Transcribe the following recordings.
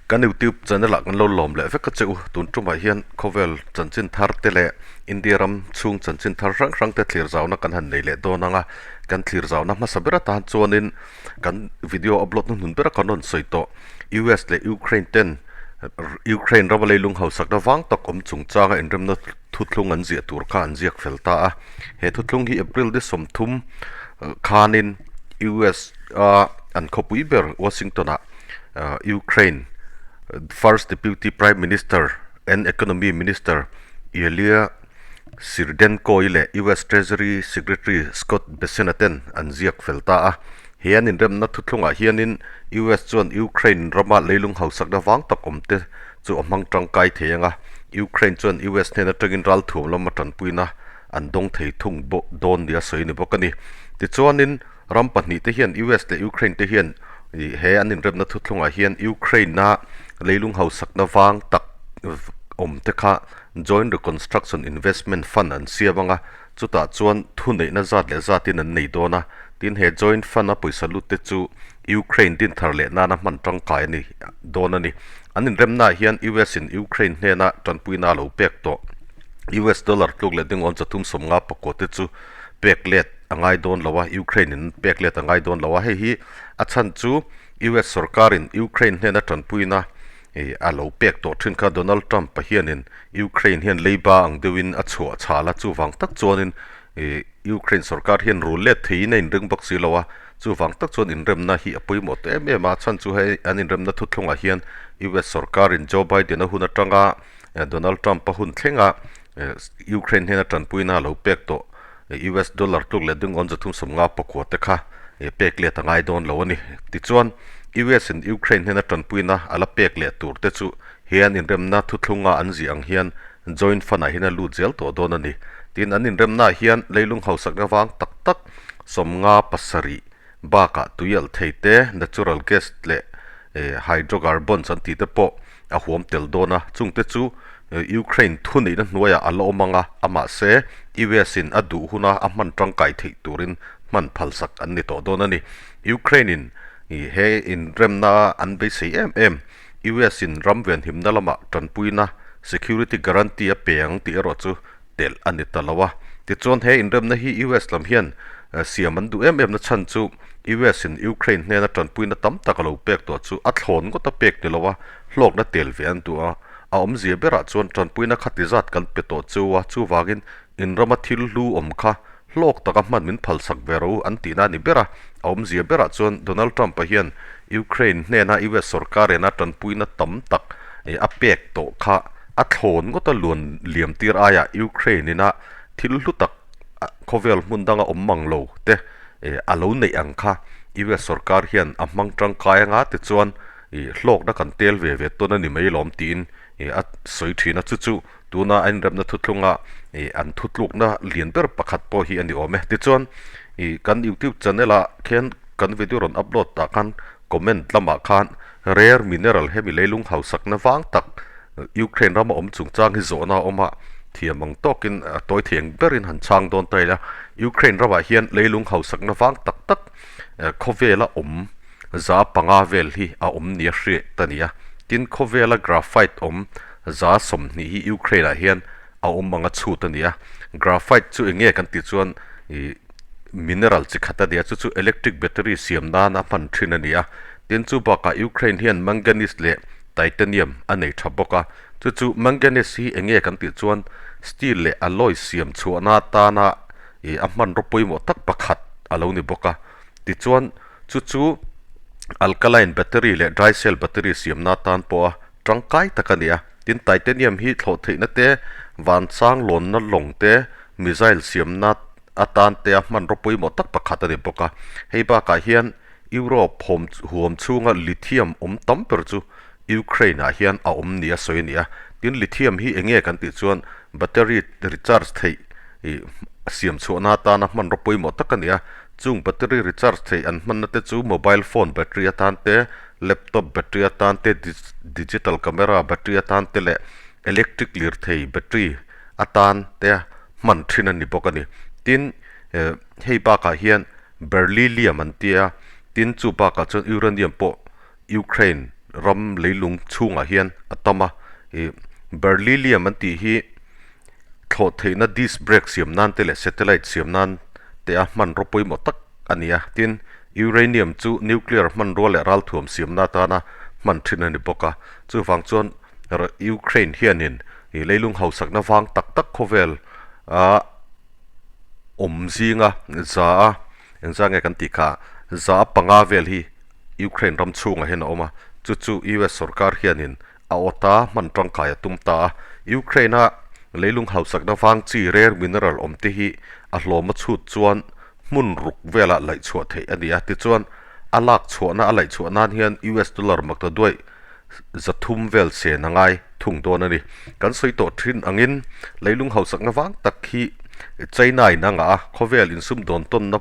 Kan YouTube channel ah kan lo lawm leh vek a che u. Tun tumah hian khawvel chanchin thar te leh India ram chhung chanchin thar hrang hrang te thlir zauna kan han nei leh dawn ang a. Kan thlir zauna hmasa ber atan chuanin kan video upload hnuhnun bera kan rawn sawi tawh US leh Ukraine ten Ukraine rama leilung hausakna vang tak awm chungchanga inremna thuthlung an ziah tur kha an ziak fel ta a. He thuthlung hi April ni 30 khanin US a an khawpui ber Washington ah Ukraine First Deputy Prime Minister and Economy Minister Yulia Svyrydenko-i leh US Treasury Secretary Scott Bessent-a ten an ziak fel ta a. He an inremna thuthlungah hianin US chuan Ukraine rama leilung hausakna vang tak awmte chu a hmang tangkai thei ang a, Ukraine chuan US hnen atangin ralthuam lama tanpuina an dawng thei thung dawn nia sawi a ni bawk a ni. Tichuanin ram pahnihte hian US leh Ukraine te hian he an inremna thuthlungah hian Ukraine-a leilung hausakna vang tak awmte kha Joint Reconstruction Investment Fund an siam ang a, chutah chuan thuneihna zat leh zatin an nei dawn a, tin he Joint Fund-a pawisa lut te chu Ukraine din thar leh nana hman tangkai a ni dawn a ni. An inremnaah hian US in Ukraine hnena tanpuina a lo pek tawh. US dollar tluk leh ding awm 359 te chu pek let a ngai dawn lo a, Ukraine in pek let a ngai dawn lo a, hei hi a chhan chu US sorkarin Ukraine hnena tanpuina a lo pek tawh thin kha Donald Trump pa hianin Ukraine hian leiba ang deuhin a chhuah chhal a, chuvang tak chuanin Ukraine sorkar hian rul let theiin a inring bawk si lo a, chuvang tak chuan inremna hi a pawimawh ta em em a, a chhan chu hei an inremna thuthlungah hian US sorkarin Joe Biden a hun atanga Donald Trump a hun thlenga Ukraine hnena tanpuina a lo pek tawh US dollar tluk leh ding awn 359 te kha pek let a ngai dawn lo a ni. Tichuan, US in Ukraine hnena tanpuina a la pek leh tur te chu he an inremna thuthlunga an ziah ang hian joint fund ah hian a lut zel tawh dawn a ni. Tin, an inremnaah hian leilung hausakna vang tak tak 57 bakah tuialh thei te, natural gas leh hydrocarbons an tih te pawh a huam tel dawn a, chungte chu Ukraine thuneihna hnuaiah a la awm ang a, amahse US in a duh huna a hman tangkai theih turin hman phalsak an ni tawh dawn a ni. Ukraine in he inremna an beisei em em, US in ram venhimna lamah tanpuina security guarantee a pe ang tih erawh chu telh a ni ta lo a. Tichuan he inremna hi US lam hian siam an duh em em na chhan chu US in Ukraine hnena tanpuina tam tak a lo pek tawh chu a thlawn ngawt a pek ni lo a, hlawkna tel ve an duh a. A awmzia berah chuan tanpuina khati zat kan pe tawh chu a, chuvangin inrama thil hlu awm kha hlawk taka hman min phalsak ve ro an tihna a ni ber a. A awmzia berah chuan Donald Trump-a hian Ukraine hnena US sorkar ena tanpuina tam tak a pek tawh kha a thlawn ngawt a luan liam tir aiah Ukraine ina thil hlu tak khawvel hmun danga awm mang lo te a lo neih ang kha US sorkar hian a hmang tangkai anga tichuan hlawkna kan tel ve ve tawn a ni mai lawm tiin a sawi thin a, chu chu tuna a inremna thuthlunga an thutlukna lian ber pakhat pawh hi a ni awm e. Tichuan kan YouTube channel ah khian kan video rawn upload tah khan comment lamah khan rare mineral hemi leilung hausakna vang tak Ukraine rama awm chungchang hi zawhna a awm a, thiam ang tawkin a tawi thei ang berin han chhang dawn ta ila. Ukraine ramah hian leilung hausakna vang tak tak khawvela awm 500 vel hi a awm nia hriat a ni a. Tin, khawvela graphite awm 20% hi Ukraine-ah hian a awm anga chhut a ni a. Graphite chu eng nge kan tih chuan ih mineral chi khat a ni a, chu chu electric battery siam nana hman thin a ni a. Tin, chu bakah Ukraine hian manganese leh titanium a nei tha bawk a. Chu chu manganese hi eng nge kan tih chuan steel leh alloy siam chhuahna atana ih a hmanraw pawimawh tak pakhat a lo ni bawk a. Tichuan, chu chu alkaline battery leh dry cell battery siamna atan pawha tangkai tak a ni a. Tin, titanium hi thlawh theihna te, vansang lawnna lawng te, missile siamna atan te a hmanraw pawimawh tak pakhat a ni bawk a. Hei bakah hian Europe hawm huam chhunga lithium awm tam ber chu Ukraine ah hian a awm nia sawi a ni a. Tin, lithium hi eng nge kan tih chuan battery recharge theih ih siam chhuahna atana hmanraw pawimawh tak a ni a. Chung battery recharge theih an hmanna te chu mobile phone battery atan te, laptop battery atan te, digital camera battery atan te leh electric lirthei battery atan te hman thin a ni bawk a ni. Tin, hei bakah hian beryllium an tia, tin chu bakah chuan uranium pawh Ukraine. ram leilung chhungah hian a tam a, ih berlilium an tih hi thlawh theihna disc brake siam nan te leh satellite siam nan te a hmanraw pawimawh tak a ni a, tin uranium chu nuclear hmanrua leh ralthuam siamna atana hman thin a ni bawk a, chuvang chuan Ukraine hianin ih leilung hausakna vang tak tak khawvel a awm zinga za a engzah nge kan tih kha za panga vel hi Ukraine ram chhungah hian a awm a, chu chu US sorkar hianin a awta hman tangkai a tum ta a. Ukraine-a leilung hausakna vang chi rare mineral awm te hi a hlawm a chhut chuan hmun ruk velah laih chhuah theih a ni a, tichuan a lak chhuahna a laih chhuah nan hian US dollar makta duaih 300 vel sen a ngai thung dawn a ni. Kan sawi tawh thin angin leilung hausakna vang tak hi China-in a ngah a, khawvel insumdawn tawnna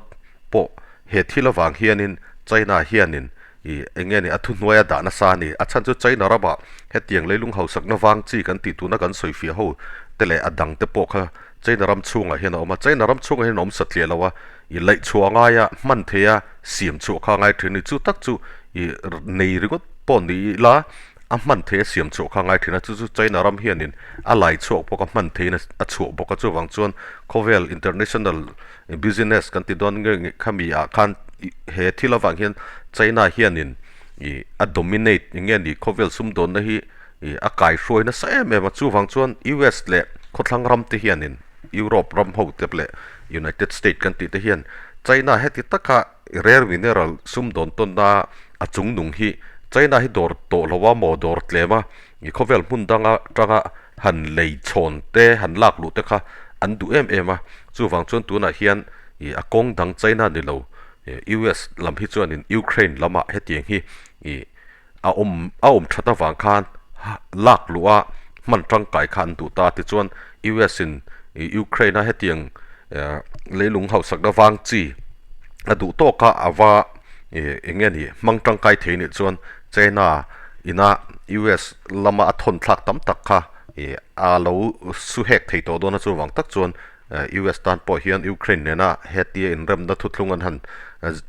pawh he thil avang hianin China hianin ih eng nge ni a thuhnuai a dah nasa a ni. A chhan chu China ramah hetiang leilung hausakna vang chi kan tih tuna kan sawi fiah ho te leh a dang te pawh kha China ram chhungah hian a awm a. China ram chhungah hian a awm satliah lo a, ih laih chhuah a ngai a, hman thei a, siam chhuah kha a ngai thin a ni. Chu tak chu ih nei ringawt pawh ni ila a hman thei a siam chhuah kha a ngai thin a, chu chu China ram hianin a lai chhuak bawk a, hman theiin a chhuah bawk a, chuvang chuan khawvel international business kan ti dawn nge nge khami ah khan he thil avang hian China hianin ih a dominate eng nge ni khawvel sumdawnna hi ih a kaihruai nasa em em a, chuvang chuan US leh khawthlang ram te hianin Europe ram ho te leh United State kan tih te hian China heti taka rare mineral sumdawn tawnna a chung nung hi China hi dawr tawh lo a maw dawr tlem a ih khawvel hmun danga tanga han lei chhawn te han lak luh te kha an duh em em a, chuvang chuan tunah hian ih a kawng dang China ni lo US lam hi chuanin Ukraine lamah hetiang hi ih a awm a awm that avang khan lak luh a hman tangkai kha an duh ta a tichuan US in ih Ukraine a hetiang leilung hausakna vang chi a duh tawk a a va ih eng nge ni hmang tangkai thei nih chuan China ina US lama a thawn thlak tam tak kha ih a lo su hek thei tawh dawn a chuvang tak chuan US tan pawh hian Ukraine nena hetia inremna thuthlung an han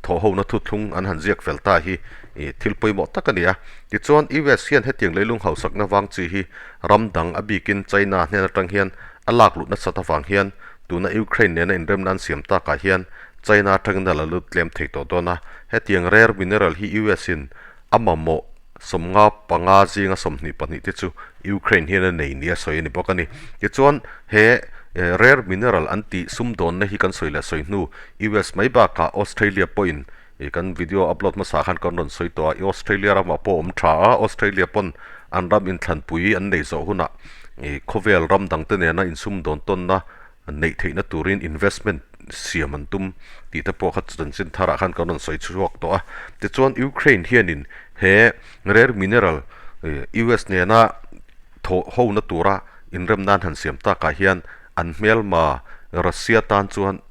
thawhhona thuthlung an han ziak fel ta hi ih thil pawimawh tak a ni a. Tichuan US hian hetiang leilung hausakna vang chi hi ram dang a bikin China hnen atang hian a lak luh nasat avang hian tuna Ukraine nena inremna an siam takah hian China atangin a la lut tlem thei tawh dawn a. Hetiang rare mineral hi US in a mamawh 55 zinga 22 te chu Ukraine hian a nei nia sawi a ni bawk a ni. Tichuan he rare mineral an tih sumdawnna hi kan sawi leh sawi hnu US mai bakah Australia pawhin kan video upload hmasa khan kan rawn sawi tawh a, Australia ramah pawh awm tha a, Australia pawn an ram inthlanpui an neih zawh hunah khawvel ram dangte nena insumdawn tawnna neih theihna turin investment siam an tum tih te pawh kha chanchin tharah khan kan rawn sawi chhuak tawh a. Tichuan Ukraine hianin he rare mineral US nena thawh hona tura inrem nan han siam takah hian an hmelma Russia tan chuan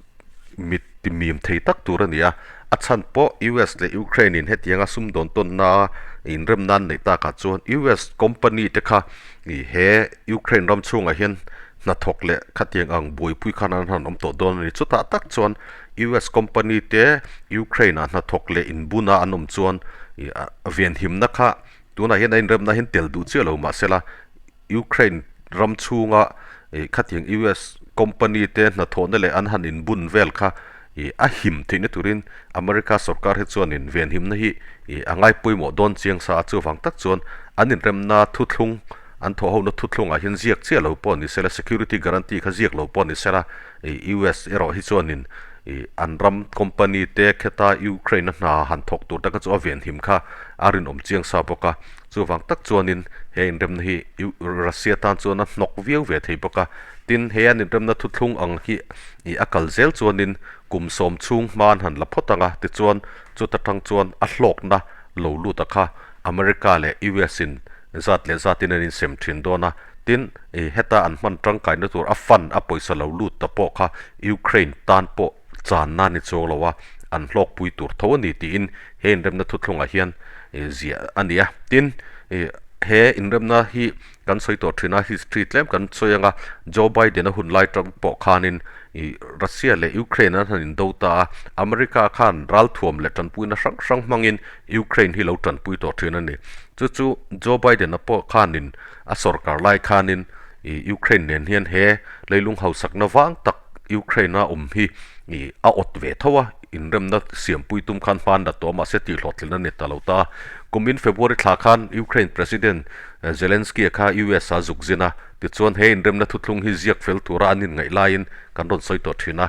mit ti mim thei tak tur a ni a. A chhan pawh US leh Ukraine in hetianga sumdawn tawnna inrem nan neih takah chuan US company te kha he Ukraine ram chhungah hian hnathawk leh khatiang ang buaipui khan an han awm tawh dawn a ni. Chutah tak chuan US company te Ukraine ah hnathawk leh inbuna an awm chuan ih venhimna kha tunah hian a inremna hian tel duh chiah lo mahsela Ukraine ram chhunga ih khatiang US company te hnathawhna leh an han inbun vel kha ih a him theihna turin America sorkar hi chuanin venhimna hi ih a ngai pawimawh dawn chiang sa a chuvang tak chuan an inremna thuthlung An thawhhona thuthlungah hian ziak chiah lo pawh ni sela, security guarantee kha ziak lo pawh ni sela, ih US erawh hi chuanin ih an ram company te kheta Ukraine a hna han thawk tur te kha chu a venhim kha a rinawm chiang sa bawk a. Chuvang tak chuanin he inremna hi Russia tan chuan a hnawk viau ve thei bawk a. Tin, he an inremna thuthlung ang hi ih a kal zel chuanin kum sawm chhung hma an han la phawt ang a, tichuan chuta tang chuan a hlawkna lo lut a kha America leh US in Zat leh zatin an insem thin dawn a, tin, heta an hman tangkaina tur a fund a pawisa lo lut ta pawh kha Ukraine tan pawh channa a ni chuang lo a, an hlawkpui tur tho a ni tiin he inremna thuthlungah hian ziah a ni a. Tin, he inremna hi kan sawi tawh thin a, history tlem kan sawi ang a, Joe Biden a hun lai tang pawh khanin Ih Russia leh Ukraine an han indo ta a, America khan ralthuam leh tanpuina hrang hrang hmangin Ukraine hi lo tanpui tawh thin a ni. Chu chu Joe Biden-a pawh khanin a sorkar lai khanin ih Ukraine nen hian he leilung hausakna vang tak Ukraine-a awm hi ih a awt ve tho a, inremna siampui tum khan hman la tawh a mahse tihhlawhtlin a ni ta lo ta a. Kumin February thla khan Ukraine President Zelensky-a kha US-a zuk zin a, Tichuan, he inremna thuthlung hi ziak fel tura an inngaih laiin kan rawn sawi tawh thin a,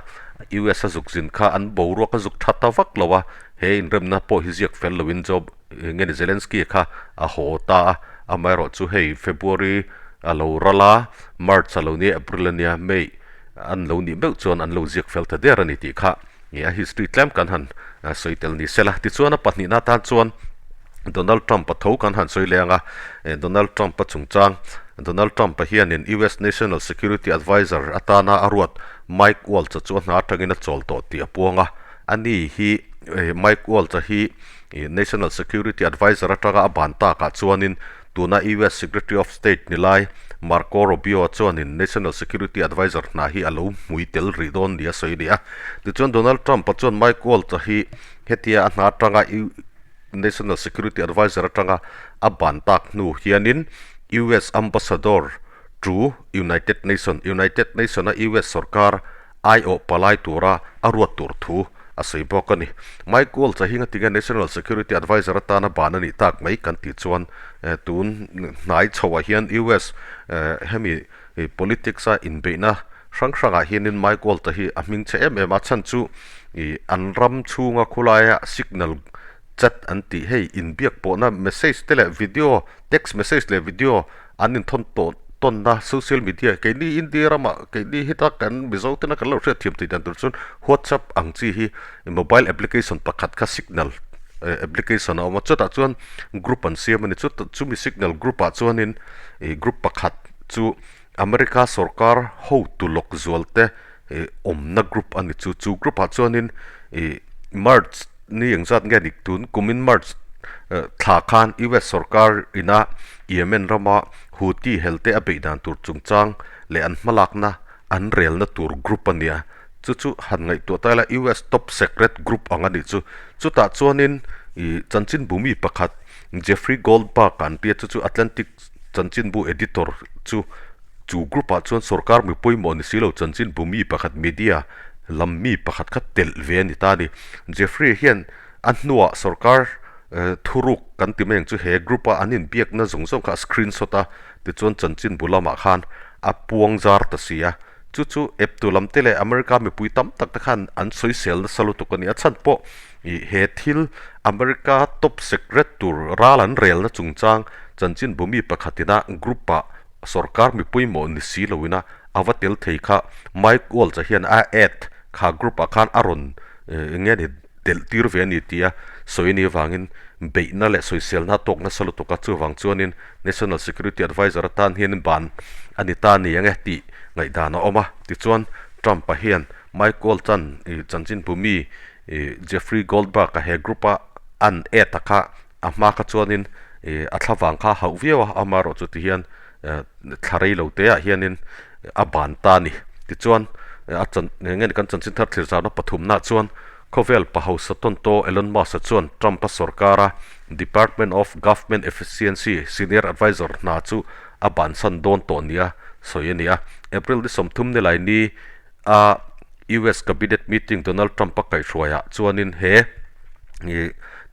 US a zuk zin kha an boruak a zuk tha ta vak lo a, he inremna pawh hi ziak fel loin Joe nge ni Zelensky kha a haw ta a, amaherawh chu hei February a lo ral a, March a lo nia, April a nia, May an lo nih meuh chuan an lo ziak fel ta der a ni tih kha a history tlem kan han sawi tel ni sela. Tichuan a pahnihna atan chuan Donald Trump-a tho kan han sawi leng a, Donald Trump-a chungchang, Donald Trump-a hianin US National Security Adviser atana a ruat Mike Waltz-a chu a hna atangin a chawl tawh tih a puang a. Ani hi Mike Waltz-a hi National Security Adviser atanga a ban takah chuanin tuna US Secretary of State ni lai Marco Rubio-a chuanin National Security Adviser hna hi a lo hmui tel rih dawn nia sawi a ni a. Tichuan Donald Trump-a chuan Mike Waltz-a hi hetia a hna atanga National Security Adviser atanga a ban tak hnu hianin US Ambassador to United Nation, United Nation-a US sorkar aiawh palai tura a ruat tur thu a sawi bawk a ni. Mike Waltz-a hi ngatinge National Security Adviser atana ban a nih tak mai kan tih chuan tun hnai chhoah hian US hemi politics-a inbeihna hrang hrangah hianin Mike Waltz-a hi a hming che em em a, chhan chu ih an ram chhunga khulaia signal chat an tih hei inbiak pawhna message te leh video text message leh video an inthawn tawh tawnna social media keini India ramah keini heta kan Mizo tena kan lo hriat thiam tih dan tur chuan WhatsApp ang chi hi mobile application pakhat kha signal application a awm a chutah chuan group an siam a ni chu chumi signal group ah chuanin ih group pakhat chu America sorkar hotu lawk zual te ih awmna group a ni chu chu group ah chuanin ih March ni engzat nge ni tun kumin March thla khan US sorkar ina Yemen rama Houthi helte a beih dan tur chungchang leh an hmalakna an relna tur group a nia chu chu han ngaihtuah ta ila US top secret group ang a nih chu chutah chuanin ih chanchinbu mi pakhat Jeffrey Goldberg an tia chu chu Atlantic Chanchinbu editor chu chu group ah chuan sorkar mi pawimawh ni si lo chanchinbu mi pakhat media lam mi pakhat kha telh ve a ni ta a ni. Jeffrey hian a hnuah sorkar thuruk kan ti mai ang chu he group a an inbiakna zawng zawng kha a screenshot a tichuan chanchinbu lamah khan a puang zar ta si a. Chu chu eptu lam te leh America mipui tam tak te khan an sawisel nasa lutuk a ni. A chhan pawh ih he thil America top secret tur ral an relna chungchang chanchinbu mi pakhatina group ah sorkar mipui mawh ni si loina a va tel thei kha Mike Waltz-a hian a add kha group ah khan a rawn eng nge ni telh tir ve a ni tia sawi a nih avangin beihna leh sawiselna a tawk nasa lutuk a, chuvang chuanin National Security Adviser atan hianin ban a ni ta ni ang e tih ngaihdan a awm a. Tichuan Trump-a hian Mike Waltz-a'n chanchinbu mi Jeffrey Goldberg-a he group-a an add a kha a hma kha chuanin a thlavang kha a hauh viau a, amaherawh chu tihian thla rei lo te ah hianin a ban ta a ni. Tichuan a chan eng nge ni kan chanchin thar thlir zauhna pathumna chuan khawvel pa hausa tawntaw Elon Musk-a chuan Trump-a sorkara Department of Government Efficiency senior advisor hna chu a bansan dawn tawh nia sawi a ni a. April ni 30 ni lai ni a US Cabinet meeting Donald Trump-a kaihhruaiah chuanin he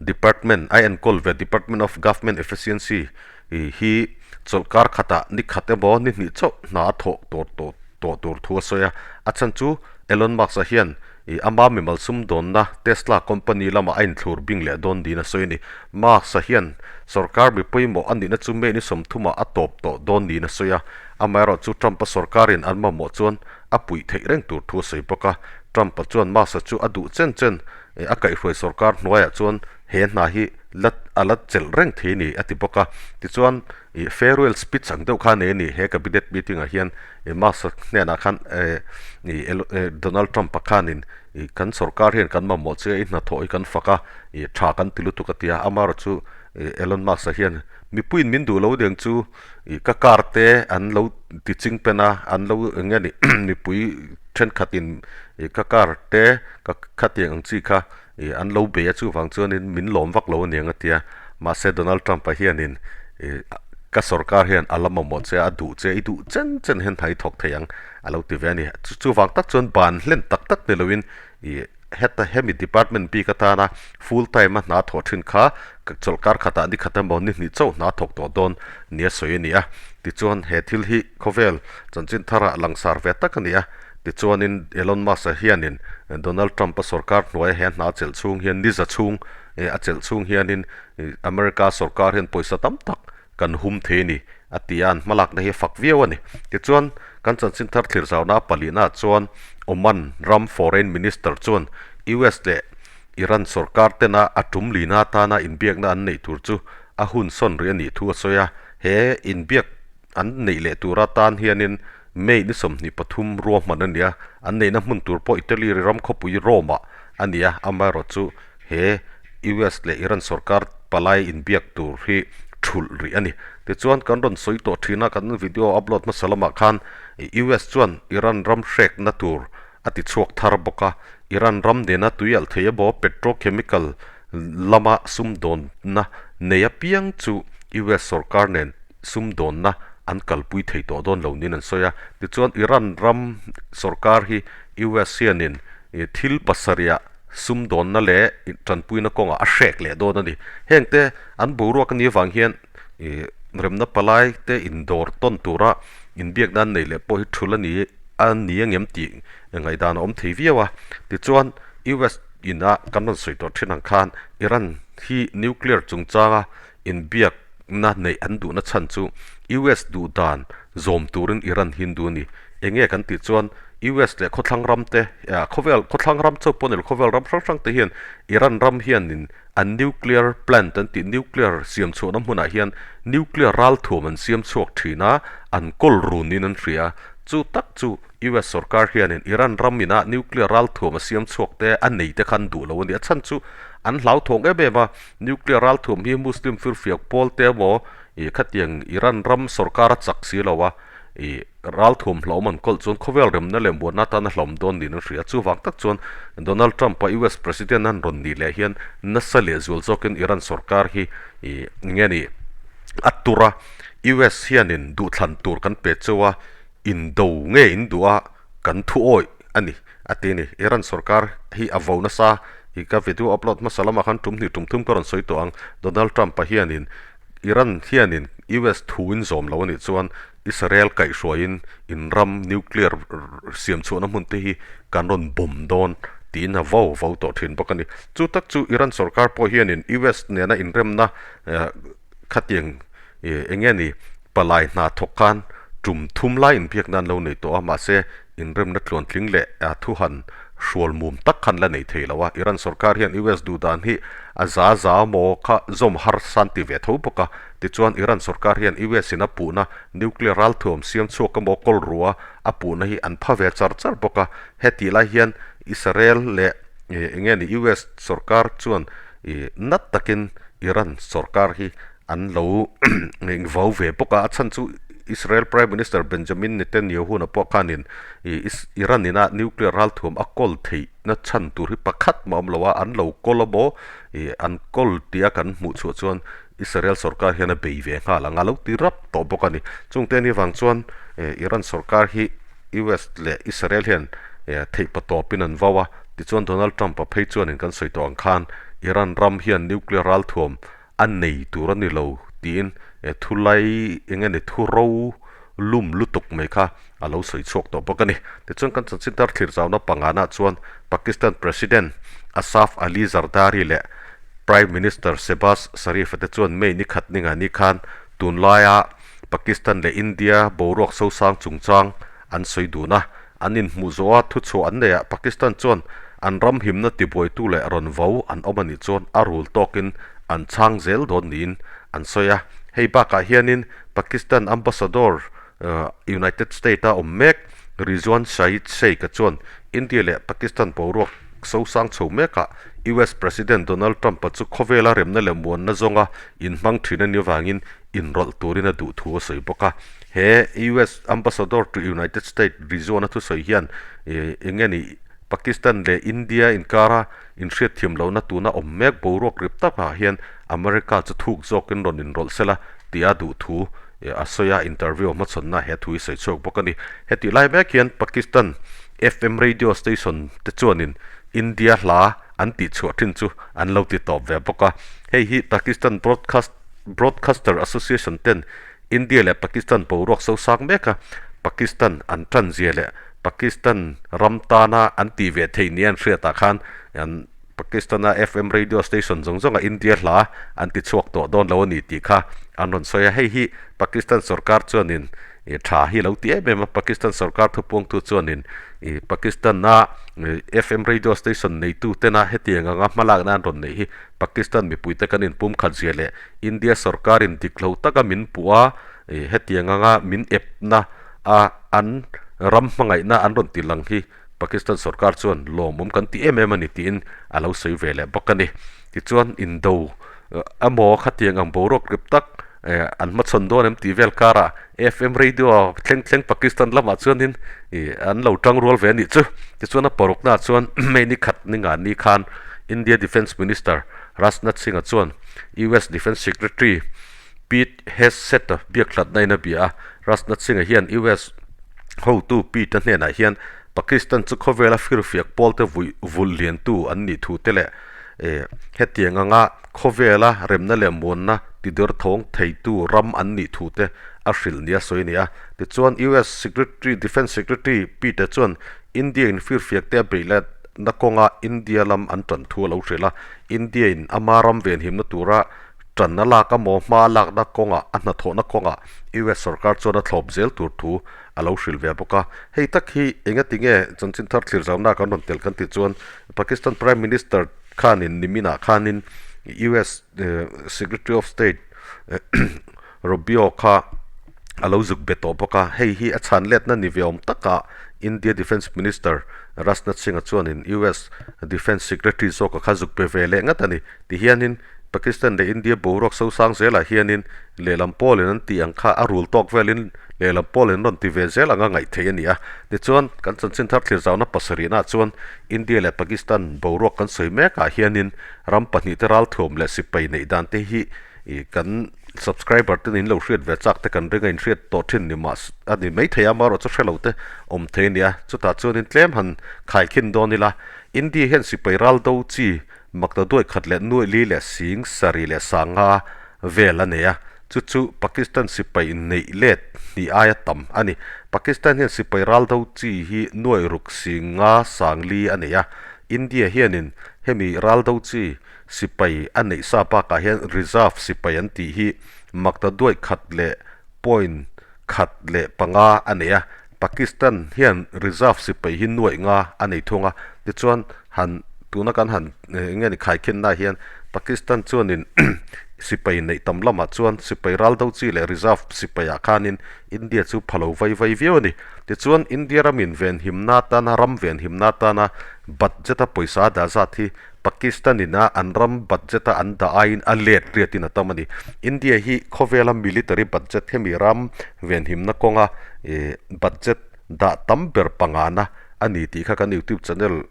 department a enkawl ve Department of Government Efficiency hi chawlhkar khatah ni khat emaw ni hnih chauh hna a thawh tur tawh tawh tur thu a sawi a. A chhan chu Elon Musk-a hian ama mimal sumdawnna Tesla company lamah a inthlur bing leh dawn niin a sawi a ni. Musk-a hian sorkar mi pawimawh a nihna chu May ni 30 ah a tawp tawh dawn niin a sawi a. Amaherawhchu chu Trump-a sorkarin an mamawh chuan a puih theih reng tur thu a sawi bawk a. Trump-a chuan Musk-a chu a duh chen chen a kaihhruai sorkar hnuaiah chuan he hna hi la a la chelh reng thei a ni a ti bawk a. Tichuan ih farewell speech ang deuh kha a nei a ni he cabinet meeting ah hian ih Musk-a hnenah khan eh ih Donald Trump-a khanin ih kan sorkar hian kan mamawh che a i hnathawh hi kan fak a ih tha kan ti lutuk a ti a. Amaherawhchu ih Elon Musk-a hian mipuiin min duh lo deng chu ih ka car te an lo ti ching pen a an lo eng nge ni mipui. Thenkhatin ka car te ka khatiang ang chi kha ih an lo bei a chuvang chuanin min lawm vak lo aniang a tia. Mahse Donald Trump-a hianin ih ka sorkar hian a la mamawh che a, a duh che, i duh chen chen hian hna i thawk thei ang a lo ti ve a ni. Chuvang tak chuan ban hlen tak tak ni loin ih heta hemi department bik atana full time a hna thawh thin kha chawlhkar khatah ni khat emaw ni hnih chauh hna thawk tawh dawn nia sawi a ni a. Tichuan he thil hi khawvel chanchin tharah langsar ve tak a ni a. Tichuanin Elon Musk-a hianin Donald Trump-a sorkar hnuaia he hna chelh chhung hian ni za chhung a chelh chhung hianin America sorkar hian pawisa tam tak kan hum thei a ni a ti a, an hmalakna hi a fak viau a ni. Tichuan kan chanchin thar thlir zauna palihnaah chuan Oman ram Foreign Minister chuan US leh Iran sorkar tena a tum lina atana inbiakna an neih tur chu a hun sawn rih a nih thu a sawi a, he inbiak An neih leh tur atan hianin May ni 23 ruahman a ni a, an neihna hmun tur pawh Italy ram khawpui Rome-ah a ni a, amaherawhchu he US leh Iran sorkar palai inbiak tur hi thulh rih a ni. Tichuan kan rawn sawi tawh thin a, kan video upload hmasa lamah khan US chuan Iran ram hrekna tur a ti chhuak thar bawk a, Iran ram nena tui alh thei emaw petrochemical lama sumdawnna nei apiang chu US sorkar nen sumdawnna an kalpui thei tawh dawn lo niin an sawi a. Tichuan Iran ram sorkar hi US hianin thil pasarihah sumdawnna leh tanpuina kawngah a hrek leh dawn a ni. Hengte an boruak a nih avang hian remna palai te indawr tawn tura inbiakna an nei leh pawh hi thul a ni a ni angem tih ngaihdan a awm thei viau a. Tichuan US ina kan rawn sawi tawh thin ang khan Iran hi nuclear chungchanga inbiakna neih an duhna chhan chu US duh dan zawm turin Iran hi an duh a ni. Eng nge kan tih chuan US leh khawthlang ram te, khawvel khawthlang ram chauh pawh ni lo khawvel ram hrang hrang te hian Iran ram hianin an nuclear plant an tih nuclear siam chhuahna hmunah hian nuclear ralthuam an siam chhuak thin a, an kawl run in an hria. Chu tak chu US sorkar hianin Iran ram ina nuclear ralthuam a siam chhuak te a nei te kha an duh lo a ni. A chhan chu an hlauthawng em em a, Nuclear ralthuam hi Muslim firfiak pawl te emaw ih khatiang Iran ram sorkar a chak si lo a, ih ralthuam hlauhawm an kawlh chuan khawvel remna leh muanna atan a hlauhawm dawn niin an hria. Chuvang tak chuan Donald Trump a US President an rawn nih leh hian nasa leh zual zawkin Iran sorkar hi ih nge ni a tur a, US hianin duhthlan tur kan pe cheu a, indo nge in duh a kan thu awih a ni. A ti a ni. Iran sorkar hi a vo nasa i ka video upload hmasa lamah khan tum hnih tum thum ka rawn sawi tawh ang. Donald Trump-a hianin Iran hianin US thuin zawm lo a nih chuan Israel kaihhruaiin in ram nuclear siam chhuahna hmun te hi kan rawn bomb dawn tiin a vo vo tawh thin bawk a ni. Chu tak chu Iran sorkar pawh hianin US nena inremna khatiang eng nge ni palai hna thawk khan tum thum lai inbiak nan lo nei tawh a, mahse inremna tluantling leh thuhan hrual mum tak khan la nei thei lo a. Iran sorkar hian US duh dan hi a za za maw kha zawm har san ti ve tho bawk a. Tichuan Iran sorkar hian US in a puhna nuclear ralthuam siam chhuak emaw kawl rua a puhna hi an pha ve char char bawk a. Hetih lai hian Israel leh eng nge ni US sorkar chuan nat takin Iran sorkar hi an lo vau ve bawk a, a chhan chu Israel Prime Minister Benjamin Netanyahu na pawh khanin Iran ina nuclear ralthuam a kawl theihna chhan tur hi pakhat mah awm lo a, an lo kawl a maw an kawl tia kan hmuh chhuah chuan Israel sorkar hian a bei ve nghal ang a lo ti rap tawh bawk a ni. Chungte ni vang chuan Iran sorkar hi US leh Israel hian theihpa tawpin an vau a, tichuan Donald Trump-a phei chuanin kan sawi tawh ang khan Iran ram hian nuclear ralthuam a nei tur a ni lo tiin thulai eng nge ni thu ro lum lutuk mai kha a lo sawi chhuak tawh bawk a ni. Tichuan kan chanchin thar thlir zauna pangana chuan Pakistan President Asaf Ali Zardari leh Prime Minister Shehbaz Sharif-a te chuan May ni khat ninga ni khan tunlaia Pakistan leh India boruak sosang chungchang an sawi dun a, an inhmuh zawha thuchhuah an neih ah Pakistan chuan an ram himna tibuaitu leh rawn vo an awm a nih chuan a rul tawkin an chhang zel dawn niin an sawi a. Hei bakah hianin Pakistan Ambassador United State a awm mek Rizwan Shahid Sheikh-a chuan India leh Pakistan boruak sosang chho mekah US President Donald Trump-a chu khawvela remna leh muanna zawnga inhmang thin a nih avangin inrawlh turin a duh thu a sawi bawk a. He US Ambassador to United States Rizwan-a thusawi hian eng nge ni Pakistan leh India inkara inhriatthiam lohna tuna awm mek boruak rip takah hian America chu thuk zawkin rawn inrawlh sela tia duh thu a sawi a, interview hmachhawnna he thu hi sawi chhuak bawk a ni. Hetih lai mek hian Pakistan FM radio station te chuanin India hla an tihchhuah thin chu an lo ti tawp ve bawk a. Hei hi Pakistan Broadcast Broadcaster Association ten India leh Pakistan boruak so sang mek a, Pakistan an tan zia leh Pakistan ram tana an tih ve theih nia an hriatah khan an Pakistan-a FM radio station zawng zawnga India hla an ti chhuak tawh dawn lo a ni tih kha an rawn sawi a. Hei hi Pakistan sorkar chuanin tha hi lo ti em em a, Pakistan sorkar thupuangtu chuanin Pakistan-a FM radio station neitu tena hetiang anga hmalakna an rawn neih hi Pakistan mipuite kan inpumkhat zia leh India sorkarin dik lo taka min puh a, hetiang anga min epna a an ram hmangaihna an rawn ti lang hi Pakistan sorkar chuan lawmawm kan ti em em a ni tiin a lo sawi ve leh bawk a ni. Tichuan indo emaw khatiang ang boruak rip tak an hmachhawn dawn em tih vel karah FM radio thleng thleng Pakistan lamah chuanin an lo tang rual ve a nih chu. Tichuan a paruknaah chuan May ni khat ni nga ni khan India Defence Minister Rajnath Singh-a chuan US Defence Secretary Pete Hegseth-a biak hlatna in a bia a. Rajnath Singh-a hian US hotu Pete-a hnenah hian Pakistan chu khawvela firfiak pawlte vui vulh liantu an nih thu te leh hetiang anga khawvela remna leh muanna tider thawng theitu ram an nih thu te a hrilh nia sawi a ni a. Tichuan US Secretary Defence Secretary Pete-a chuan India in firfiak te a beih let na kawnga India lam an tan thu a lo hrilh a. India in ama ram venhimna tura Tanna lak a maw hma lakna kawngah a hnathawhna kawngah US sorkar chuan a thlawp zel tur thu a lo hrilh ve bawk a. Hei tak hi engati nge chanchin thar thlir zauna kan rawn tel kan tih chuan Pakistan Prime Minister khanin niminah khanin US Secretary of State Rubio kha a lo zuk be tawh bawk a. Hei hi a chhan letna ni ve awm takah India Defence Minister Rajnath Singh-a chuanin US Defence Secretary zawka kha zuk be ve leh ngat a ni. Tihianin Pakistan leh India boruak sosang zelah hianin lehlam pawlin an tih ang kha a rul tawk velin lehlam pawlin an rawn ti ve zel anga ngaih theih a ni a. Tichuan, kan chanchin thar thlir zauna pasarihnaah chuan India leh Pakistan boruak kan sawi mekah hianin ram pahnihte ralthuam leh sipai neih dan te hi kan subscriber ten in lo hriat ve chak te kan ring a inhriat tawh thin ni mah a ni maithei a, amaherawhchu chu hre lo te awm thei a ni a. Chutah chuanin tlem han khaikhin dawn ila India hian sipai ral do chi Makta duai khat leh nuaih li leh sing sarih leh sanga vel a nei a, chu chu Pakistan sipai inneih let hnih aia tam a ni. Pakistan hian sipai ral do chi hi nuaih ruk sing nga sang li a nei a, India hianin hemi ral do chi sipai a neih sa bakah hian reserve sipai an tih hi makta duai khat leh point khat leh panga a nei a, Pakistan hian reserve sipai hi nuaih nga a nei thung a, tichuan han tuna kan han eng nge ni khaikhinna hian Pakistan chuanin sipai neih tam lamah chuan sipai ral do chi leh reserve sipaiah khanin India chu pha lo vai vai viau a ni. Tichuan India ramin venhimna atana ram venhimna atana budget a pawisa a dah zat hi Pakistan in a an ram budget a an dah aiin a let riatin a tam a ni. India hi khawvela military budget hemi ram venhimna kawnga ih budget dah tam ber pangana a ni tih kha kan youtube channel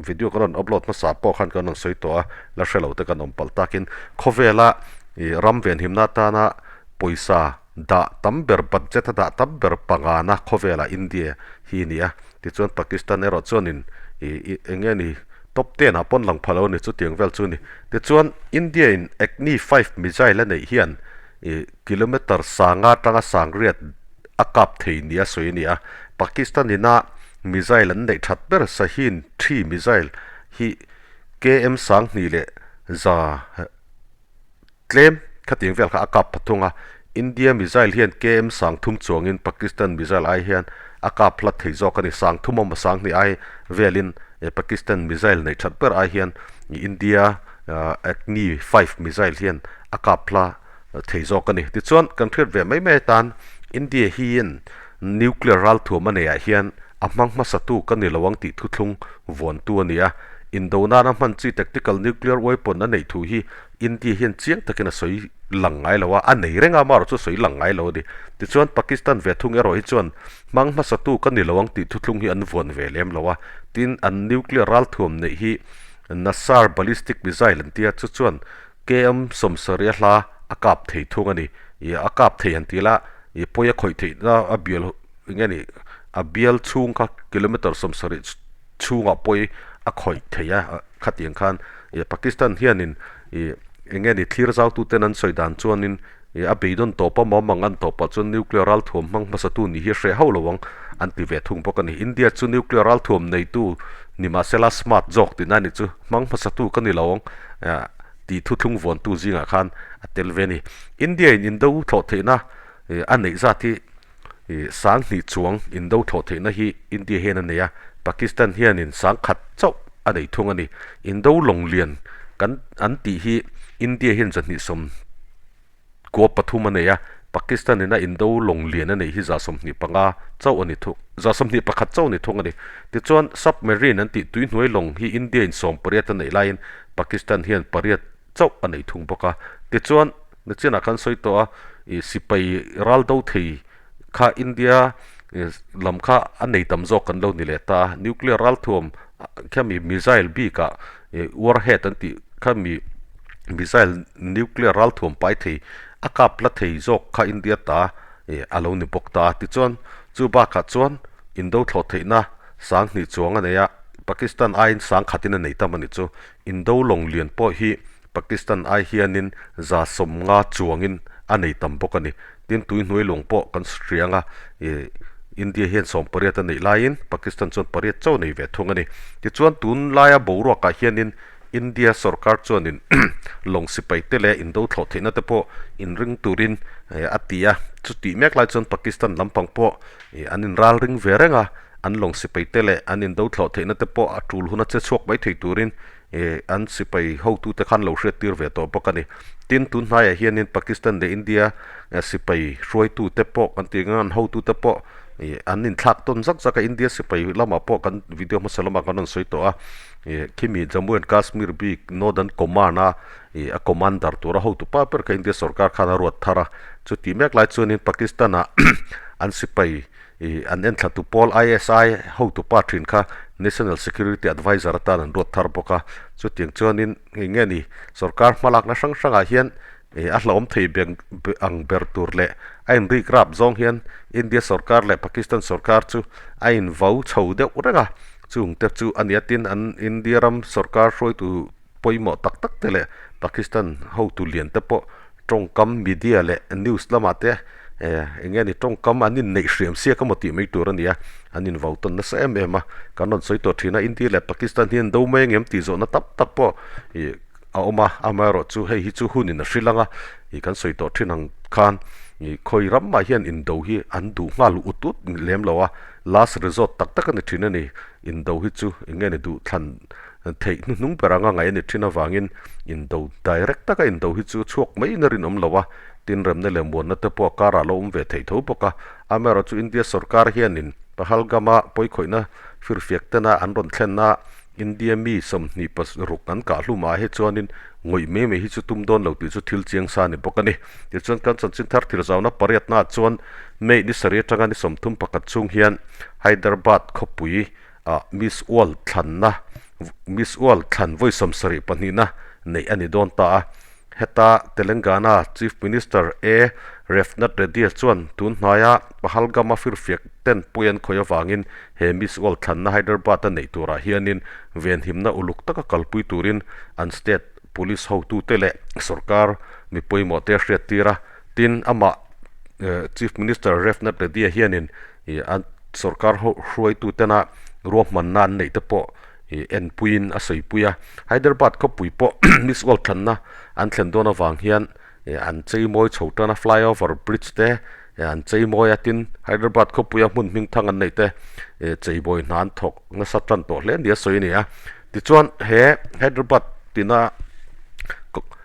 video kan rawn upload hmasa pawh khan kan rawn sawi tawh a, la hre lo te kan awm palh takin khawvela ih ram venhimna atana pawisa dah tam ber budget a dah tam ber pangana khawvelah India hi a ni a. Tichuan Pakistan erawh chuanin ih eng nge ni top ten ah pawn lang pha lo a ni chutiang vel chu a ni. Tichuan India in Agni 5 missile a neih hian ih kilometer sanga atanga sangriat a kap thei nia sawi a ni a. Pakistan ina missile an neih that ber Shaheen 3 missile hi KM 20 leh za Tlem khatiang vel kha a kap pha thung a, India missile hian KM 30 chuangin Pakistan missile ai hian a kap hlat thei zawk a ni. 30 awm a 20 ai velin Pakistan missile neih that ber ai hian India Agni 5 missile hian a kap hla thei zawk a ni. Tichuan kan hriat ve mai mai atan India hian nuclear ralthuam a neiah hian a hmang hmasatu ka ni lo ang tih thuthlung vuantu a ni a. Indo nana hman chi tactical nuclear weapon a neih thu hi India hian chiang takin a sawi lang ngai lo a, a nei reng a, amaherawh chu a sawi lang ngai lo a ni. Tichuan Pakistan ve thung erawh hi chuan hmang hmasatu ka ni lo ang tih thuthlung hi an vuan ve lem lo a, tin an nuclear ralthuam neih hi Nasar ballistic missile an tia, chu chuan KM 70 a hla a kap thei thung a ni. Ih a kap thei han ti la, ih pawi a khawih theihna a bial eng nge ni a bial chhung kha kilometer 70 chhungah pawi a khawih thei a, khatiang khan ih Pakistan hianin ih eng nge ni thlir zaututen an sawi dan chuanin ih a beidawn tawp a mawmang an tawpah chuan nuclear ralthuam hmang hmasatu nih hi hreh hauh lo ang an ti ve thung bawk a ni. India chu nuclear ralthuam neitu nimahsela smart zawk tihna a ni chu hmang hmasatu ka ni lo ang tih thuthlung vuantu zingah khan a tel ve a ni. India in indo thlawh theihna a neih zat hi sang hnih chuang indo thlawh theihna hi India hian a nei a, Pakistan hianin sang khat chauh a nei thung a ni. Indo lawng lian kan an tih hi India hian 2 sawm kua pathum a nei a, Pakistan ina indo lawng lian a neih hi 25 chauh a ni thung, 21 chauh a ni thung a ni. Tichuan submarine an tih tuihnuai lawng hi India in 18 a neih laiin Pakistan hian pariat chauh a nei thung bawk a. Tichuan, nachinah khan sawi tawh a, ih sipai ral do thei kha India lam kha a nei tam zawk kan lo ni leh ta a. Nuclear ralthuam khami missile bikah ih warhead an tih khami missile nuclear ralthuam pai thei a kap la thei zawk kha India ta ih a lo ni bawk ta a. Tichuan, chu bakah chuan indo thlawh theihna 2000 chuang a nei a, Pakistan aiin sang khatin a nei tam a ni chu. Indo lawng lian pawh hi Pakistan ai hianin 50 chuangin a nei tam bawk a ni. Tin, tuihnuai lawng pawh kan hriang a, ih India hian 18 a neih laiin Pakistan chuan pariat chauh a nei ve thung a ni. Tichuan, tunlaia boruakah hianin India sorkar chuanin lawng sipai te leh indo thlawh theihna te pawh inring turin a ti a. Chutih mek lai chuan Pakistan lampang pawh ih an inralring ve reng a. An lawng sipai te leh an indo thlawh theihna te pawh a tul huna che chhuak mai thei turin an sipai hotute khan lo hriattir ve tawh bawk a ni. Tin, tun hnaiah hianin Pakistan leh India sipai hruaitute pawh kan tih ang an hotute pawh an inthlak tawn zak zak a, India sipai lamah pawh kan video hmasa lamah kan rawn sawi tawh a, khimi Jammu and Kashmir bik Northern Command a a commander tura hotu pa ber kha India sorkar khan a ruat thar a, chutih mek lai chuanin Pakistan-ah an sipai Ih, an enthlatu pawl ISI hotu pa thin kha National Security Adviser atan an ruat thar bawk a. Chutiang chuanin hei nge ni, sorkar hmalakna hrang hrangah hian ih a hlauhawm thei beng ang ber tur leh a inrik rap zawng hian India sorkar leh Pakistan sorkar chu a invau chho deuh reng a. Chungte chu a nia tin an India ram sorkar hruaitu pawimawh tak tak te leh Pakistan hotu lian te pawh tawngkam media leh news lamah te eh eng nge ni tawngkam an inneih hriam siak emaw tih mai tur a ni a, an invau tawn nasa em em a, kan rawn sawi tawh thin a, India leh Pakistan hi an do mai ang em tih zawhna tam tak pawh ih a awm a, amaherawhchu hei hi chu hunin a hrilh ang a, ih kan sawi tawh thin ang khan ih khawi ramah hian indo hi an duh nghal ut ut lem lo a, last resort tak tak a ni thin a ni, indo hi chu eng nge ni duh thlan Theih hnuhnung ber anga ngaih a ni thin avangin indo direct taka indo hi chu chhuak maiin a rinawm lo a, tin remna leh muanna te pawh a karah lo awm ve theih tho bawk a. Amaherawhchu India sorkar hianin Pahalgam-a pawikhawihna firfiak tena an rawn thlenna India mi 26 an kah hlumah hi chuanin ngawih mai mai hi chu tum dawn lo tih chu thil chiang sa a ni bawk a ni. Tichuan kan chanchin thar thil zauna pariatnaah chuan May ni sarih atanga ni 31 chhung hian Hyderabad khawpui ah Miss World thlanna Miss World thlan vawi 72na neih a ni dawn ta a. Heta Telangana Chief Minister A. Revanth Reddy chuan tun hnaia Pahalgam-a firfiak ten pawi an khawih avangin he Miss World thlanna Hyderabad-a neih turah hianin venhimna uluk taka kalpui turin an state police hotute leh sorkar mi pawimawhte a hriattir a. Tin, amah Chief Minister Revanth Reddy hianin Ih an sorkar ho hruaitu tena ruahmanna an neih te pawh ih enpuiin a sawipui a. Hyderabad khawpui pawh Miss World thlanna an thlen dawn avang hian ih an cheimawi chho tan a, flyover bridge te ih an cheimawi a, tin Hyderabad khawpuia hmun hming thang an neih te ih cheibawi hna an thawk nasa tan tawh hle nia sawi a ni a. Tichuan he Hyderabad tina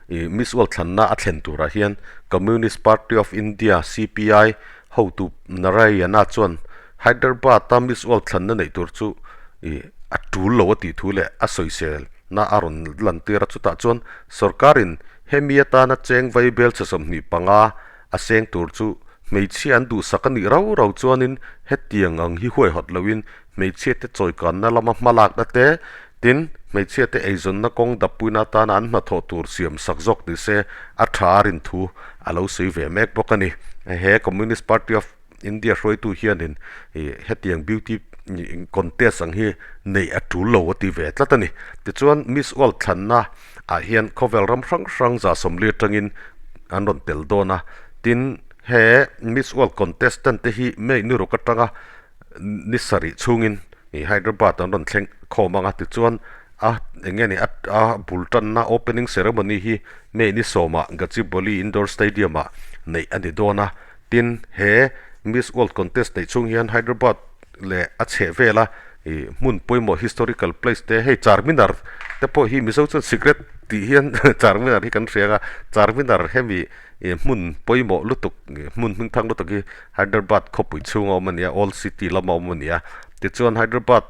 ih Miss World thlanna a thlen turah hian Communist Party of India, CPI, Hotu Narayana chuan Hyderabad-a Miss World thlanna neih tur chu ih a tul lo a tih thu leh a sawisel na a rawn lantir a, chutah chuan sorkarin hemi atana cheng vai bel chhe 25 a seng tur chu hmeichhia an duhsak a nih rau rau chuanin hetiang ang hi huaihawt loin hmeichhia te chawikanna lama hmalakna te, tin hmeichhia te eizawnna kawng dappuina atana an hnathawh tur siam sak zawk ni se a tha a rin thu a lo sawi ve mek bawk a ni. He Communist Party of India hruaitu hianin ih hetiang beauty contest ang hi neih a tul lo a ti ve tlat a ni. Tichuan Miss World thlanna ah hian khawvel ram hrang hrang 140 atangin an rawn tel dawn a, tin he Miss World contestant te hi May ni ruk atanga ni sarih chhungin ih Hyderabad an rawn thleng khawm ang a, tichuan a eng nge ni a a bul tanna opening ceremony hi May ni sawmah Gachibowli Indoor Stadium ah neih a ni dawn a. Tin, he Miss World Contest neih chhung hian Hyderabad leh a chheh vela ih hmun pawimawh historical place te hei Charminar te pawh hi Mizo chuan sikret tih hian Charminar hi kan hria a, Charminar hemi ih hmun pawimawh lutuk hmun hmingthang lutuk hi Hyderabad khawpui chhunga awm a ni a, Old City lama awm a ni a. Tichuan Hyderabad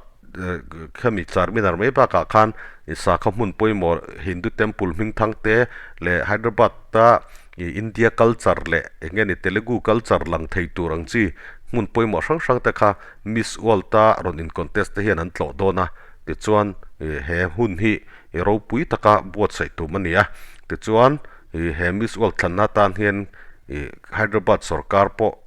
khami Charminar mai bakah khan ih sakhaw hmun pawimawh Hindu temple hmingthang te leh Hyderabad a ih India culture leh eng nge ni Telugu culture lang thei tur ang chi hmun pawimawh hrang hrang te kha Miss World a rawn in contest te hian an tlawh dawn a tichuan ih he hun hi ih ropui taka buatsaih tum a ni a tichuan ih he Miss World thlanna atan hian ih Hyderabad sorkar pawh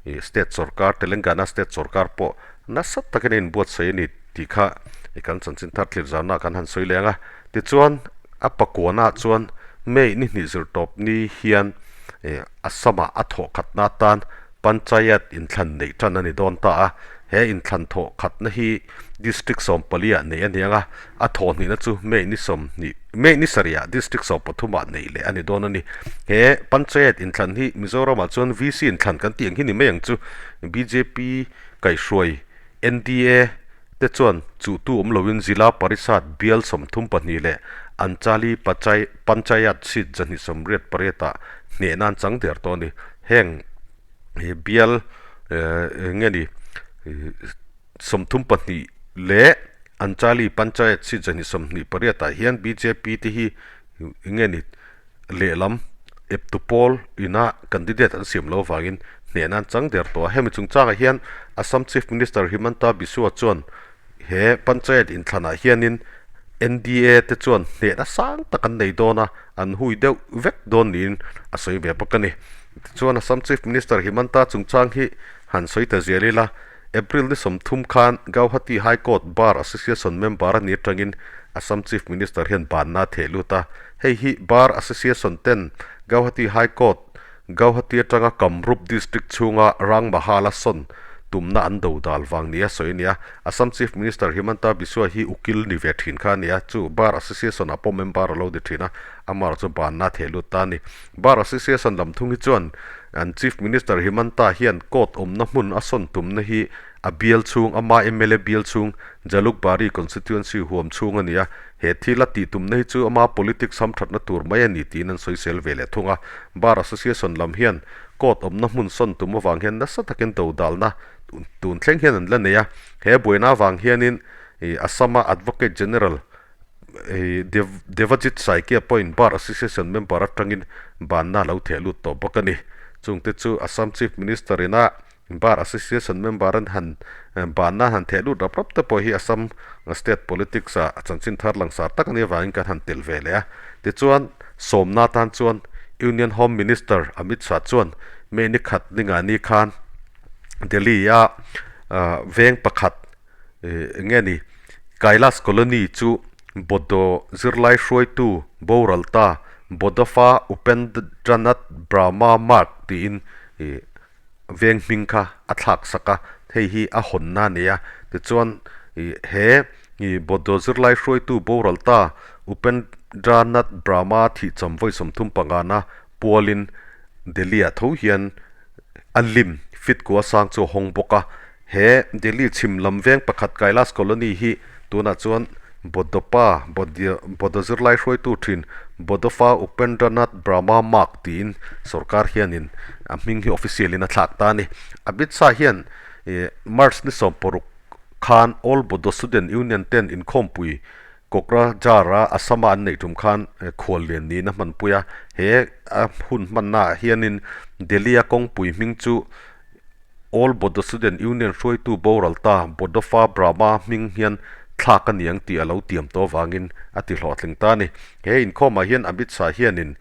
ih state sorkar Telangana state sorkar pawh nasa takin a inbuatsaih a ni tih kha ih kan chanchin thar thlir zaunaah kan han sawi leng a tichuan a pakuanah chuan May ni hnih zir tawp ni hian ih Assam-ah a thawh khatna atan Panchayat inthlan neih tan a ni dawn ta a, he inthlan thawh khatna hi District 14 ah neih a ni ang a, a thawh hnihna chu May ni 20, May ni sarihah District 13 ah neih leh a ni dawn a ni. He Panchayat inthlan hi Mizoramah chuan VC inthlan kan tih ang hi ni mai ang chu. Bjp kaihhruai NDA te chuan chuhtu awm loin Zila Parishad bial 32 leh Anchali Panchayat seat 188 ah hneh nan chang der tawh a ni. Heng bial eng nge ni 32 leh Anchali Panchayat seat 128 ah hian bjp te hi eng nge ni lehlam eptu pawl ina candidate an siam loh avangin hneh nan chang der tawh a. Hemi chungchangah hian Assam Chief Minister Himanta Biswa chuan he Panchayat inthlanah hianin NDA te chuan hnehna sang tak an nei dawn a, an hui deuh vek dawn niin a sawi ve bawk a ni. Tichuan Assam Chief Minister Himanta chungchang hi han sawi ta zial ila, April ni 30 khan Gauhati High Court Bar Association member a ni atangin Assam Chief Minister hian banna a theh lut a. Hei hi Bar Association ten Gauhati High Court, Gauhati atanga Kamrup District chhunga Rang Mahal a sawn tumna an do dal vang nia sawi a ni a. Assam Chief Minister Himanta Biswa hi ukil ni ve thin kha a ni a, chu Bar Association ah pawh member a lo ni thin a, amah chu banna a theh lut ta a ni. Bar Association lam thung hi chuan an Chief Minister Himanta hian court awmna hmun a sawn tumna hi a bial chhung, ama mla bial chhung Jalukbari constituency huam chhung a ni a, he thil a tih tumna hi chu ama politics hamthatna tur mai a ni tiin an sawisel ve leh thung a. Bar Association lam hian court awmna hmun sawn tum avang hian nasa takin dodalna tun thleng hian an la nei a, he buaina avang hianin Assam-a Advocate General Devajit Saikia pawhin Bar Association member atangin banna a lo theh lut tawh bawk a ni. Chungte chu Assam Chief Minister ina Bar Association member an han banna han theh lut rap rap te pawh hi Assam state politics ah chanchin thar langsar tak a nih avangin kan han telh ve leh a. Tichuan, sawmna atan chuan Union Home Minister Amit Shah chuan May ni khat ningani khan Delhi-a veng pakhat eng nge ni Kailash Colony chu Bodo zirlai hruaitu boral ta Bodofa Upendranath Brahma Marg tiin ih veng hming kha a thlak sak a, hei hi a hawnna a ni a. Tichuan ih he ih Bodo zirlai hruaitu boral ta Upendranath Brahma thihcham vawi 35 na pualin Delhi-ah tho hian a lim fit kua sang chu a hawng bawk a. He Delhi chhim lam veng pakhat Kailash Colony hi tunah chuan Bodopa, Bodo zirlai hruaitu thin Bodofa Upendranath Brahma Marg tiin sorkar hianin a hming hi official in a thlak ta a ni. Amit Shah hian March ni 16. khan All Bodo Student Union ten inkhawmpui Kokrajhar-a Assam-a an neih tum khan khuallian niin a hmanpui a. He a hun hmannaah hianin Delhi-a kawngpui hming chu All Bodo Student Union hruaitu boral ta Bodofa Brahma hming hian thlak a ni ang tih a lo tiam tawh avangin a ti hlawhtling ta a ni. He inkhawmah hian Amit Shah hianin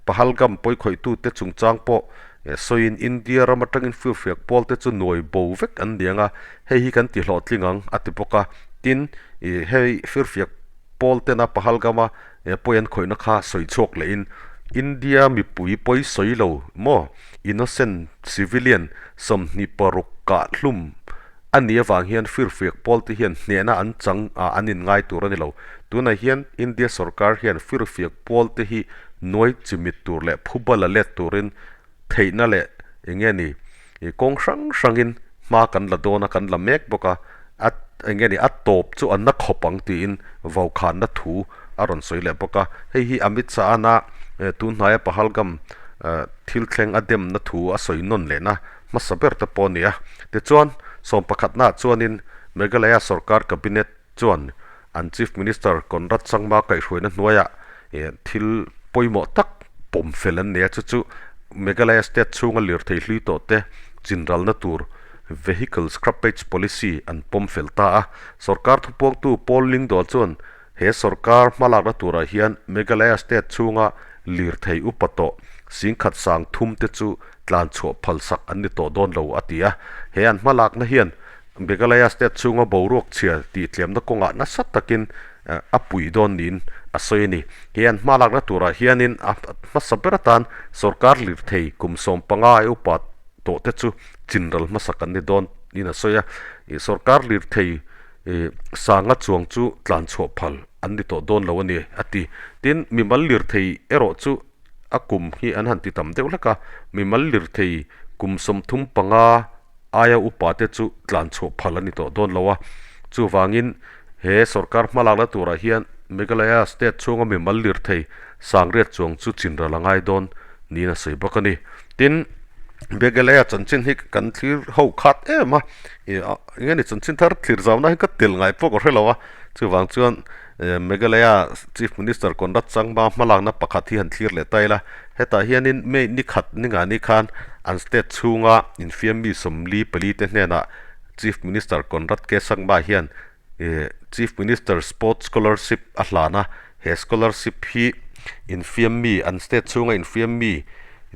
Pahalgam pawikhawih-tute chungchang pawh sawiin India ram atangin firfiak pawlte chu nuai bo vek an ni ang a, hei hi kan ti hlawhtling ang a ti bawk a. Tin, hei firfiak pawltena Pahalgam-a pawi an khawihna kha sawi chhuak lehin India mipui pawi sawi lo maw innocent civilian 26 kah hlum a nih avang hian firfiak pawlte hian hnehna an chang ah an inngai tur a ni lo. Tunah hian India sorkar hian firfiak pawlte hi nuai chimit tur leh phubal a let turin theihna leh eng nge ni kawng hrang hrangin hma kan la dawn a, kan la mek bawk a, a eng nge ni a tawp chu a na khawp ang tiin vaukhana thu a rawn sawi leh bawk a. Hei hi Amit Shah-ana tun hnaia Pahalgam thil thleng a demna thu a sawi nawn lehna hmasa ber te pawh a ni a. Tichuan, sawmpakhatnaah chuanin Meghalaya sorkar cabinet chuan an Chief Minister Conrad Sangma kaihhruaina hnuaiah thil pawimawh tak pawm fel an nei a, chu chu Meghalaya state chhunga lirthei hlui tawh te chinralna tur Vehicle Scrappage Policy an pawm fel ta a. Sorkar thupuangtu Paul Lingdaw chuan He sorkar hmalakna turah hian Meghalaya state chhunga lirthei upa tawh singkhat sang thum te chu tlan chhuah phalsak an ni tawh dawn lo a ti a. He an hmalakna hian Meghalaya state chhunga boruak chhia tih tliamna kawngah nasa takin a pui dawn niin a sawi a ni. He an hmalakna turah hianin a hmasa ber atan sorkar lirthei kum 15 ai upa tawh te chu chinral hmasak an ni dawn niin a sawi a. Sorkar lirthei Sanga chuang chu tlan chhuah phal an ni tawh dawn lo a ni, a ti. Tin, mimal lirthei erawh chu a kum hi an han ti tam deuh hlek a, mimal lirthei kum 35 aia upa te chu tlan chhuah phal an ni tawh dawn lo a. Chuvangin, he sorkar hmalakna turah hian Meghalaya state chhunga mimal lirthei sangriat chuang chu chinral a ngai dawn niin a sawi bawk a ni. Tin, Meghalaya chanchin hi kan thlir ho khat em a, eng nge ni chanchin thar thlir zauna hi ka tel ngai pawh ka hre lo a, chuvang chuan Meghalaya Chief Minister Conrad Sangma hmalakna pakhat hi han thlir leh ta ila, hetah hianin May ni khat ni nga ni khan an state chhunga infiam mi 44 te hnenah Chief Minister Conrad K Sangma hian Chief Minister Sports Scholarship a hlan a, he scholarship hi infiam mi an state chhunga infiam mi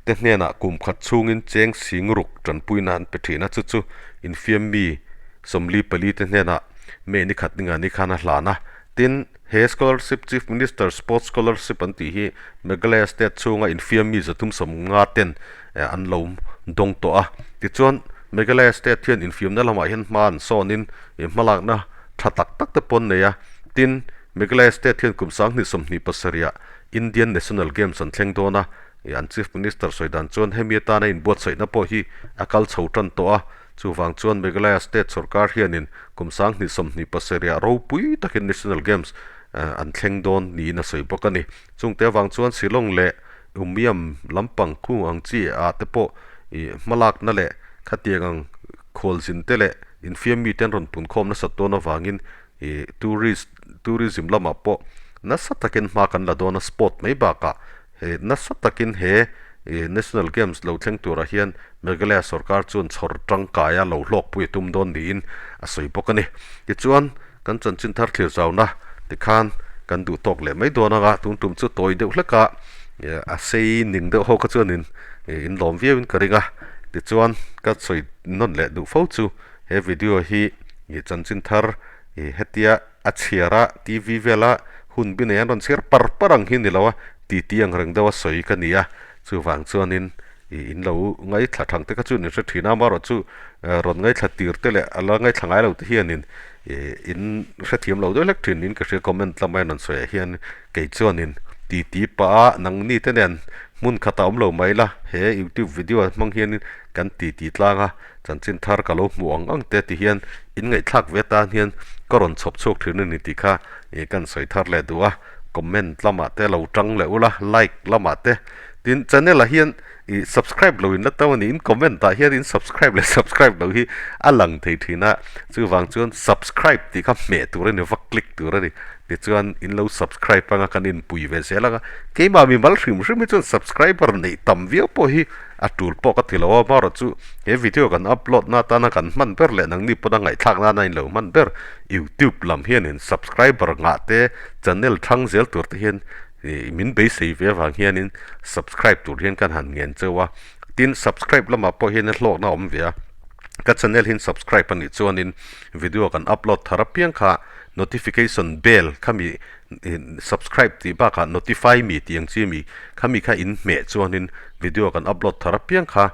te hnenah kum khat chhungin cheng sing ruk tanpuina an pe thin a, chu chu infiam mi 44 te hnenah May ni khat ni nga ni khan a hlan a. Tin, he scholarship Chief Minister Sports Scholarship an tih hi Meghalaya state chhunga infiam mi 350 ten an lo dawng tawh a. Tichuan, Meghalaya state hian infiamna lamah hian hma an sawnin I hmalakna tha tak tak te pawh an nei a, tin, Meghalaya State hian kum 2027ah Indian National Games an thleng dawn a, i an Chief Minister sawi dan chuan hemi atana inbuatsaihna pawh hi a kal chho tan tawh a, chuvang chuan Meghalaya State sorkar hianin kum 2027ah ropui takin National Games an thleng dawn niin a sawi bawk a ni. Chungte avang chuan Shillong leh Umiam lampang khung ang chi ah te pawh i hmalakna leh khatiang ang khualzin te leh infiam mite an rawn punkhawm nasat dawn avangin ih tourist tourism lamah pawh nasa takin hma kan la dawn a sport mai bakah he nasa takin he ih national games lo thleng turah hian Meghalaya sorkar chuan chhawr tangkaia lo hlawkpui a tum dawn niin a sawi bawk a ni. Tichuan kan chanchin thar thlir zauna tikhan kan duh tawk leh mai dawn anga tun tum chu tawi deuh hlek a a sei ning deuh ho kha chuanin ih in lawm viauin ka ring a tichuan ka sawi nawn leh duh fo chu he video hi ih chanchin thar ih hetia a chhiar a T_V vela hun bi nei an rawn chhiar par par ang hi ni lo a titi ang reng deuh a sawi ka ni a chuvang chuanin ih in lo ngaithla thang te kha chu in hre thin a amaherawhchu rawn ngaithla tir te leh a la ngaithla ngai lo te hianin ih in hrethiam lo deuh hlek thin in ka hria comment lama in rawn sawi ah hian kei chuanin titi pah a nangni te nen hmun khatah awm lo mai la he youtube video hmang hianin kan titi tlang a chanchin thar ka lo hmuh ang ang te ti hian in ngaihthlak ve tan hian ka rawn chhawp chhuak thin a ni tih kha ih kan sawi thar leh duh a comment lamah te lo tang leh ula like lamah te. Tin, channel ah hian ih subscribe lo in la to a ni, in comment ah hian in subscribe leh subscribe lo hi a lang thei thin a, chuvang chuan subscribe tih kha hmeh tur a ni, va click tur a ni. Tichuan in lo subscribe anga kan inpui ve zel ang a, keimah mimal hrim hrim hi chuan subscriber neih tam viau pawh hi a tul pawh ka ti lo a, amaherawhchu he video kan upload na atana kan hman ber leh nangni pawna ngaihthlak nana in lo hman ber youtube lam hianin subscriber ngah te channel thang zel tur te hian ih min beisei ve avang hianin subscribe tur hian kan han ngen cheu a, tin subscribe lamah pawh hian hlawkna a awm ve a, ka channel hi subscribe a nih chuanin video kan upload thar apiang kha notification bell khami subscribe tih bakah notify me tih ang chi mi khami kha in hmeh chuanin video kan upload thar apiang kha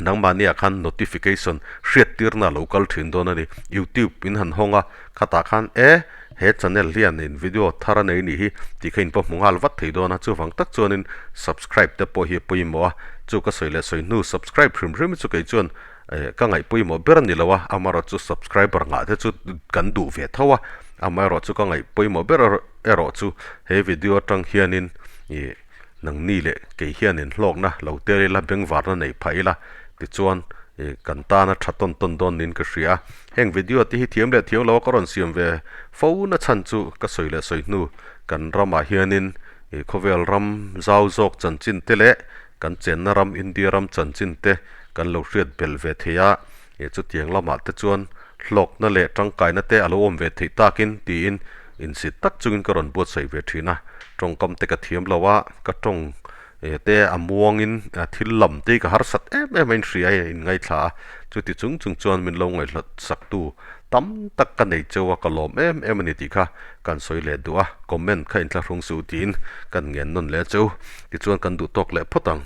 nangmahni ah khan notification hriat tirna a lo kal thin dawn a ni. Youtube in han hawng a, khatah khan e he channel hian in video thar a nei nih hi tih kha in pawh hmu nghal vat thei dawn a, chuvang tak chuanin subscribe te pawh hi a pawimawh a, chu ka sawi leh sawi hnu subscribe hrim hrim hi chu kei chuan Eh, ka ngaih pawimawh ber a ni lo a, amaherawh chu subscriber ngah te chu kan duh ve tho a, amaherawh chu ka ngaih pawimawh ber erawh chu he video atang hianin ih nangni leh kei hianin hlawkna lo tel ila, bengvarna neih phah ila tichuan ih kan tana tha tawn tawn dawn niin ka hria a. Heng video te hi thiam leh thiam lo a ka rawn siam ve fo na chhan chu ka sawi leh sawi hnu kan ramah hianin ih khawvel ram zau zawk chanchin te leh Kan chenna ram India ram chanchin te kan lo hriat belh ve thei a, ih chutiang lamah te chuan hlawkna leh tangkaina te a lo awm ve theih takin tiin insit tak chungin ka rawn buatsaih ve thin a. Tawngkam te ka thiam lo a, ka tawng te a muangin thil lam te hi ka harsat em em a inhria a inngaithla a, chuti chung chung chuan min lo ngaihhlat saktu tam tak ka nei cheu a, ka lawm em em a ni tih kha kan sawi leh duh a, comment kha inthlahrung suh tiin kan ngen nawn leh cheu. Tichuan kan duh tawk leh phawt ang.